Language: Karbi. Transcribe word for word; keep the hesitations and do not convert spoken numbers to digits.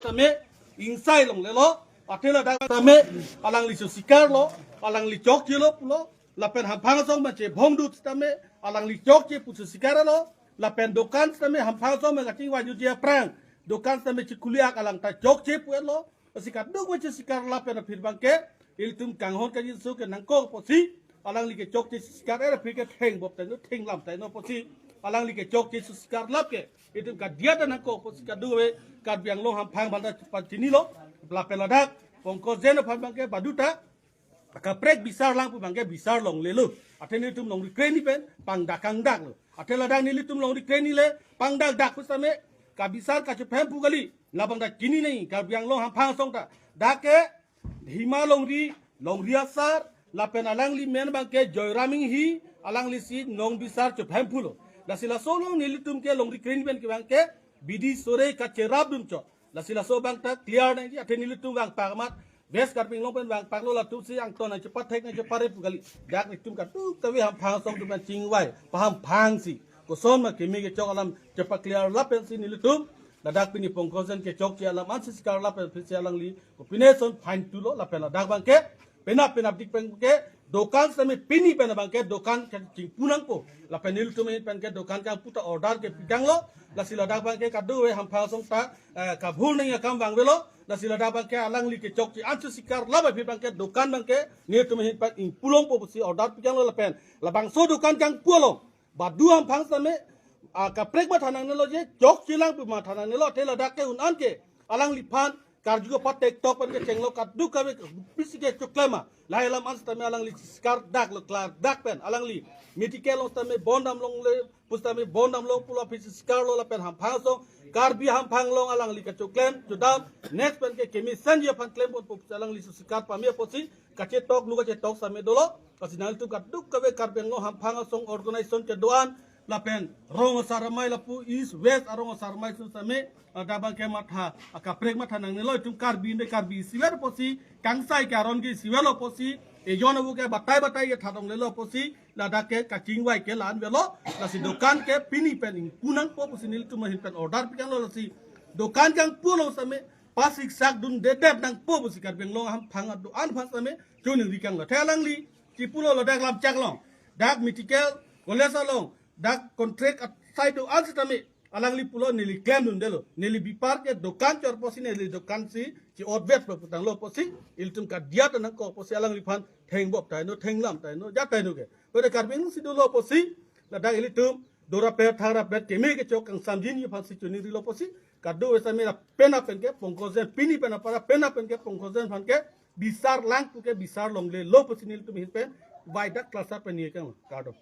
Tame ingsai longlelo, athe ladak tame alangli chosikarlo, alangli chokchelo pulo, lapen hamphang asong ma chebhongdut tame alangli chokche pu chosikarlo, lapen dokan tame hamphang asong ma kachingvai jutji aphrang dokan tame chikhuliak alang ta chokche pu-etlo, lasi kadokave chosikarlo lapen aphi abangke ilitum kanghon kangjinso ke nangkok apotsi, alangli ke chokche chosikar-et aphi ke thengbop taino, thenglam taino apotsi, alangli ke chokche chosikar lap ke ilitum kadiya ta nangkok apotsi kadokave Karbi Anglong hamphang aphan ta pachinilo, lapen ladak Pongkos Jen aphan abangke baduta kaprek bisar lang pu abangke bisar longlelo. Athe nelitum longri kre-hini pen pangdak kangdaklo. Athe ladak nelitum longri kre-hini le pangdakdak pu tame kabisar kachephem pu kali. Labang ta chini nangji Karbi Anglong hamphang asong ta. Dak ke Hima Longri, Longri Asar, lapen alangli men abangke Joyram Inghi, alanglisi nongbisar chephem pulo. Lasi laso along nelitum ke longri kre-hini pen ke abangke bidi sore kacherapdun chot. Lasi laso abang ta clear nangji, athe nelitum vangpak amat West Karbi Anglong pen vangpaklo, latumsi angton nangchepathek nangchepare pu kali. Dak nelitum kadokave hamphang asong atum pen chingvai, pahamphangsi koson ma keme kechok alam chepaclear lapensi nelitum ladak pini Pongkos Jen kechokche alam ansi sikar lapen aphi si alangli kopine son fine tulo, lapen ladak abangke penap penapdik pen ke dokan tame pini pen abangke dokan kachingpu nangpo. Lapen nelitum ahin pen ke dokan kangpu ta order ke pitanglo. Lasi ladak abangke kadokave hamphang asong ta, eh, kabhul nangji akam vangvelo. Lasi ladak abangke alangli kechokche ansi sikar lap aphi abangke dokan abangke nelitum ahin pen ingpu longpo pusi order pitanglo lapen labangso dokan kangpu along badu hamphang tame, ah, kaprek matha nangnelo je, chokche lang pu matha nangnelo, athe ladak ke un-an ke alangliphan karju kapatek tok pen kechenglo kadokave pisi ke choklema. Lahai alam an tame alangli sikar daklo, klar dak pen alangli medical along tame bon dam longle pu tame bon dam long pulo aphi sikarlo lapen hamphang asong Karbi hamphang along alangli kachoklem chodam, next pen ke keme sanji aphan klem ponpo pu alangli sikar pame apotsi kachetok nu kachetok tame dolo. Lasi nanglitum kadokave Karbi Anglong hamphang asong organization kedo-an lapen rong asar amei lapu East West arong asar amei atum tame, ah, ladak abangke matha, ah, kaprek matha nangnelo, itum Karbi ande Karbi isivet apotsi, kangsai ke aron ke isivetlo apotsi, ejon avo ke batai batai ke thatong lelo apotsi, ladak ke kachingvai ke la-an avelo. Lasi dokan ke pini pen ingpu nangpo pusi nelitum ahin pen order pitanglo. Lasi dokan kangpu along tame pasiksak dundedet nangpo pusi Karbi Anglong hamphang adu-an aphan tame choningri kanglo. Athe alangli chipulo ladak Lamchak along, dak medical college along, dak contract asai do-an sitame alangli pulo neli klemdundelo, neli bipar ke dokan chor apotsi neli dokan si chi-otvet pu putanglo apotsi, ilitum kadiya ta nangkok apotsi alangliphan thengbop taino, thenglam taino, jat taino ke. Pada Karbi Anglong si dolo apotsi, ladak ilitum dorapet thangrapet keme kechok kangsamjinji aphansi choningrilo apotsi, kadokave tame la penap pen ke Pongkos Jen, pini pen apara penap pen ke Pongkos Jen aphan ke bisar lang pu ke bisar longlelo pusi nelitum ahin pen vaidak klasa pen ni kang kardom.